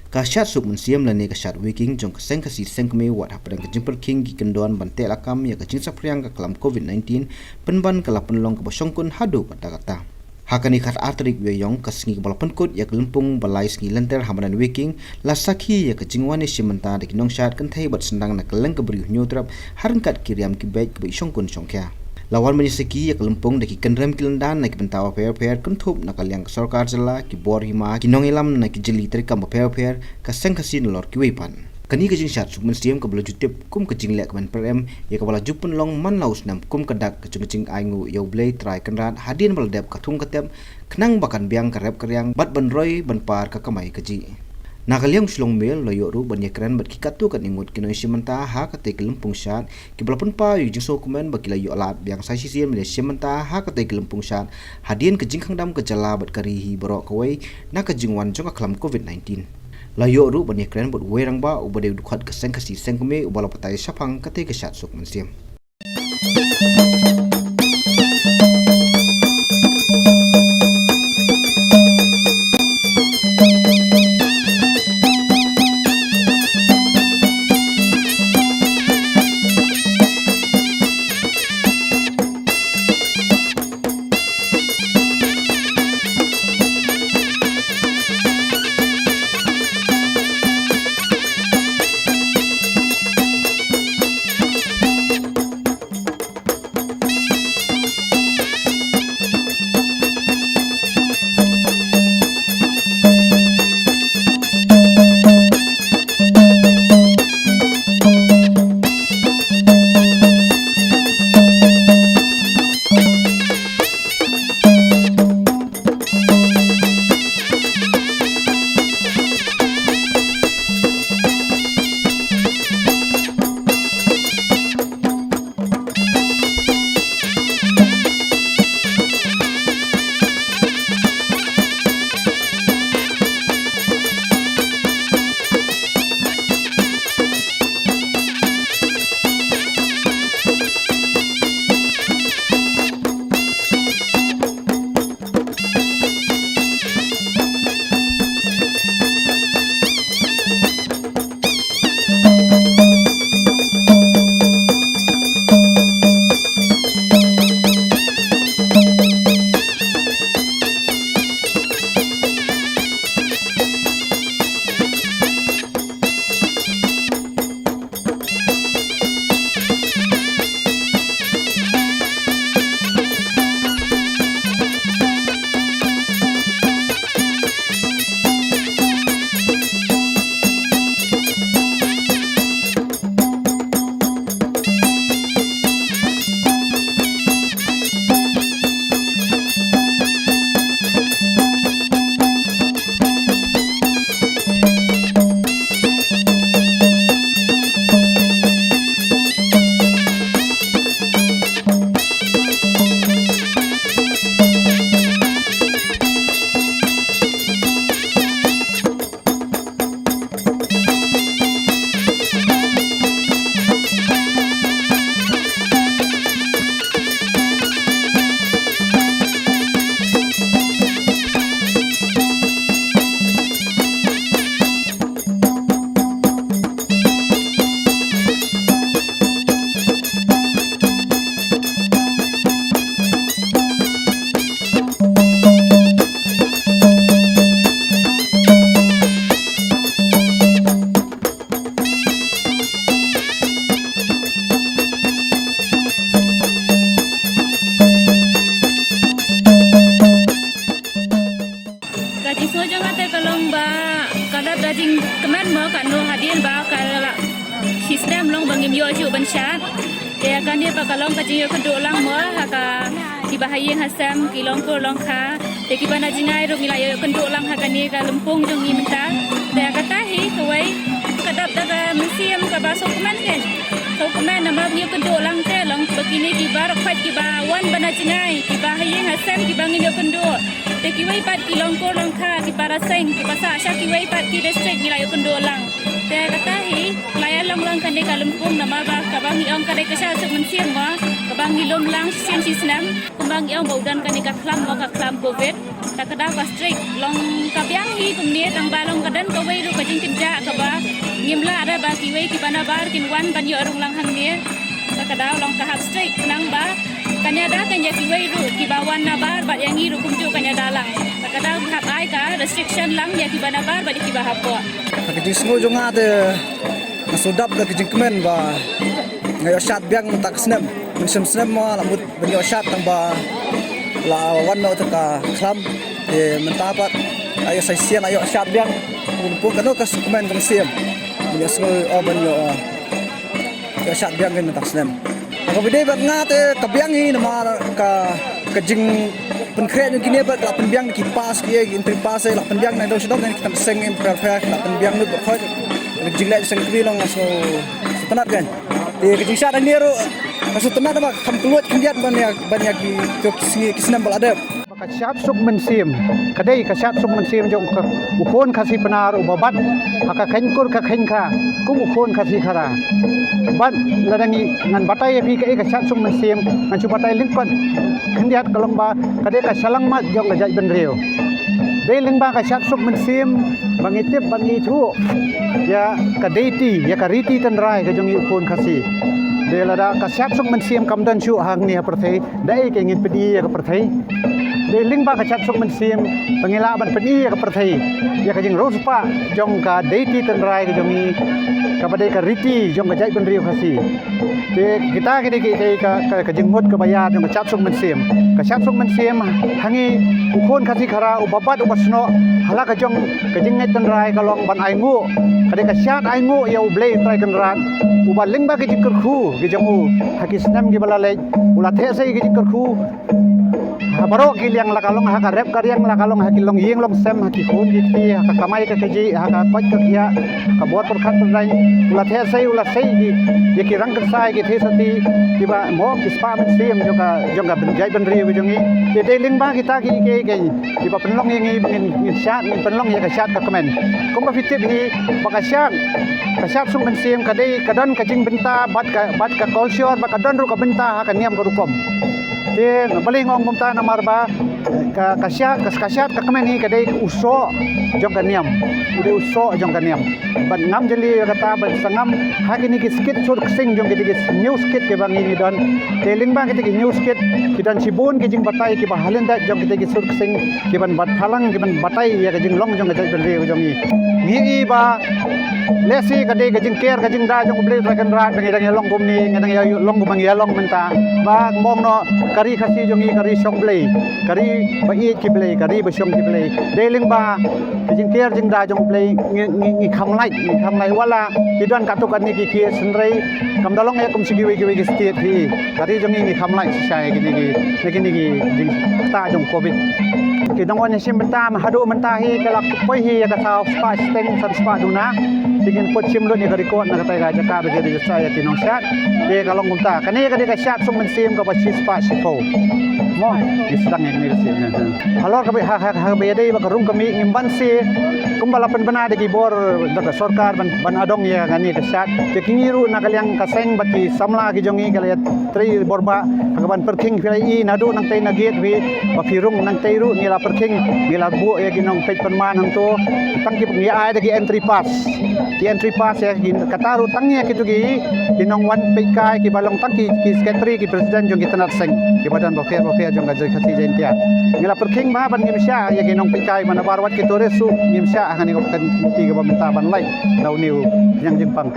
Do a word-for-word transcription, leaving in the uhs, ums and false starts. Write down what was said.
Ka shad suk mynsiem lane ka shad waking jong ka Seng Khasi Seng Kmie wat hapdeng ka jingpyrkhing ki kyndon ban teh lakam ïa ka jingsaphriang ka khlam covid nineteen, pynban ka la pynlong kaba shongkun haduh katta katta. Ha kane ka khatar tarik Ïaïong, ka sngi kaba la pynkut ïa ka lympung ba lai sngi lynter ha madan waking, la sakhi ïa ka jingwan ïashim bynta da ki nongshad kynthei bad syndang na kylleng ka Bri u Hynñiewtrep, ha ryngkat ki riam ki beit kiba i shongkun shongkhia. La wan ban ïasakhi ïa ka lympung da ki kynrem ki lyndan na ki bynta bapher bapher, kynthup na ka liang ka sorkar jylla, ki bor hima, ki nongïalam na ki jylli treikam bapher bapher, ka Seng Khasi nalor kiwei pat. Kane ka jingshad suk mynsiem kaba la ju tip kum ka jingleh ka ban pyrem ïa kaba la ju pynlong man la u snem kum ka dak ka jong ka jingainguh ïa U Blei Trai Kynrad hadien ba la dep ka thung ka tep, khnang ba kan biang ka rep ka riang bad ban roi ban par ka kamai kajih. Na ka liang u Shillong Mail la ïoh ruh ban ïakren bad ki katto katne ngut ki nongïashim bynta ha katei ka lympung shad, kiba la pynpaw ïa ka jingsngewkmen ba ki la ïoh lad biang sa shisien ban ïashim bynta ha katei ka lympung shad hadien ka jingkhang dam ka jylla bad ka ri hi baroh kawei na ka jingwan jong ka khlam covid nineteen. La ïoh ruh ban ïakren bad uwei rangbah uba dei u dkhot ka Seng Khasi Seng Kmie uba la batai shaphang katei ka shad suk mynsiem. Ka jingsngew jong nga te ka long ba ka dap da jingkmen mo, katno hadien ba ka la shi snem long ba ngim ïoh ju ban shad. Te kane ba ka long ka jingïoh kynduh lang mo ha ka kiba ha ïing ha sem, ki longkur longkha. Te kiba na jingai ruh ngi la ïoh kynduh lang ha kane ka lympung jong ngi mynta. Te kata hi kawei ka dap da ka mynsiem kaba sngewkmen kein. Sngewkmen namar ngi ïoh kynduh lang te long ba kine ki baroh khoit kiba wan ba na jingai, kiba ha ïing ha sem kiba ngin ïoh kynduh. Te kiwei pat ki longkur longkha, ki para seng, kiba sah sha kiwei pat ki district ngi la ïoh kynduh lang. Te kata hi la ïa long lang kane ka lympung namar ba kaba ngi ong ka dei ka shad suk mynsiem mo, kaba ngi lum lang shisien shi snem, kumba ngi ong ba u don kane ka khlam mo, ka khlam covid. Ta ka daw ka strict long ka biang hi kumne, tang ba long ka don kawei ruh ka jingtip Kiba nabar kin wan ban ïoh rung lang hangne. Ka daw long ka hap strict nang ba kan ïada kan ïa kiwei ruh kiba wan nabar bad ïa ngi ruh kumjuh kan ïada lang. Ka daw hap ai ka restriction lang ïa kiba nabar bad ïa kiba hapoh. Ka jingsngew jong nga te nga shu dap da ka jingkmen ba nga ïoh shad biang mynta ka snem. Mynshem snem ma la mut ban ïoh shad tang ba la wan noh te ka khlam. Te mynta pat ai sa shisien ai ïoh shad biang. Pun kano ka sukmen ka mynsiem. Ban ïoh sngew o ban ïoh ïoh shad biang kin mynta ka snem. Ka bidei bad nga te ka biang hi namar ka ka jingpynkhreh jong kine bad ka la pynbiang ki pass ki ki entry pass la pynbiang na dong sdong ki tam seng em per per la pynbiang lut bad khoi. Ka jingleh seng kri long so so tanat kan. Te ka jingshad hangne ruh ka shu tynat ba kham kylluid khyndiat ban ïa ban ïa ki ki sngi ki snem ba la dep. Ka shad suk mynsiem ka dei ka shad suk mynsiem jong ka u khun Khasi Pnar uba bat ha ka khein kur ka khein kha kum u khun Khasi Khara. Bad lada ngi ngan batai ïa phi kaei ka shad suk mynsiem ngan shu batai lyngkot khyndiat ka long ba ka dei ka shyllangmat jong ka jaitbynriew. Dei lyngba ka shad suk mynsiem ba ngi tip ba ngi thuh ïa ka deiti ïa ka riti tynrai ka jong ngi u khun Khasi. Dei lada ka shad suk mynsiem kam don shuh hangne ha pyrthei dei ka ngin pyni ïa ka pyrthei. Dei lyngba ka shad suk mynsiem ba ngi lah ban pyni ïa ka pyrthei ïa ka jingriewspah jong ka deiti tynrai ka jong ngi kaba dei ka riti jong ka jaitbynriew Khasi. Te kita ki dei ki dei ka ka ka jingmut kaba ïar jong ka shad suk mynsiem. Ka shad suk mynsiem ha ngi u khun Khasi Khara uba bat uba snoh ha la ka jong ka jingngeit tynrai ka long ban ainguh. Ka dei ka shad ainguh ïa U Blei Trai Kynrad uba lyngba ki jingkyrkhu ki jong u ha ki snem kiba la leit u la theh sei ki jingkyrkhu ha baroh ki liang, la ka long ha ka rep ka riang, la ka long ha ki longïing longsem, ha ki khun ki kti, ha ka kamai ka kajih, ha ka koit ka khiah, ha ka bor pyrkhat pyrdaiñ. U la theh sei u la sei ki ïa ki rang kynsai ki theh sati kiba mo ki spah mynsiem jong ka jong ka jaitbynriew jong ngi. Te dei lyngba kita ki ki ki kiba pynlong ïa ngi ba ngin ngin shad ngin pynlong ïa ka shad ka kmen. Kumba phi tip hi ba ka shad ka shad suk mynsiem ka dei ka don ka jingbynta bad ka bad ka culture bad ka don ruh ka bynta ha ka niam ka rukom. Te balei nga ong kumta namar ba ka ka shad ka ka shad ka kmen hi ka dei u soh jong ka niam. U dei u soh jong ka niam. Bad ngam jali ïa kata bad sangam ha kine ki skit sur ksing jong kine ki new skit kiba ngi ngi don. Te lyngba kine ki new skit ki don shibun ki jingbatai kiba halin da jong kine ki sur ksing kiban bat phalang kiban batai ïa ka jinglong jong ka jaitbynriew jong ngi. Ngi i ba lehse ka dei ka jingker ka jingda jong U Blei Trai Kynrad ba ngi dang ïa long kumne ngi dang ïa long kumba ngi ïa long mynta. Ba mong noh ka ri Khasi jong ngi ka ri shong Blei ka ri ba ïeit ki Blei ka ri ba shong ki Blei. Dei lyngba ka jingker jingda jong U Blei ngi ngi ngi kham lait ngi kham lait wala ki don katto katne ki ki synrei kam da long ïa kum shi kiwei kiwei ki state hi. Ka ri jong ngi ngi kham lait shisha ïa kine ki ïa kine ki jingktah jong covid. Ki dang wan ïa shim bynta haduh mynta hi ka la poi hi ïa ka saw spah shiteng san spah duna. Te ngin put shim lut ïa ka record na kata ka jaka ba ki register ïa ki nongshad. Te ka long kumta kane ka dei ka shad suk mynsiem kaba shi spah shiphew. Mo ngi sdang ïa kane ka sien. Halor kaba ha ha ha ba ïadei ba ka rung ka mih ngim ban se kumba la pynbna da ki bor da ka sorkar ban ban adong ïa kane ka shad. Te ki ngi ruh na ka liang ka seng bad ki samla ki jong ngi ka la ïa trei bor ba ha ka ban pyrkhing phi la i naduh nangtei na gate phi ba phi rung nangtei ruh ngi la pyrkhing ngi la buh ïa ki nongpeit pynman hangto tang ki ngi ai da ki entry pass. Ki entry pass ïa ki kata ruh tang ïa kitu ki ki nongwan peit kai kiba long tang ki ki secretary ki president jong ki tnat seng kiba don bapher bapher jong ka Khasi Jaiñtia. Ngi la pyrkhing ba ban ngim shah ïa ki nongpeit kai ba nabar wat ki tourist ruh ngim shah ha kane ka committee kaba mynta ban lait na une u pynïang jingpang.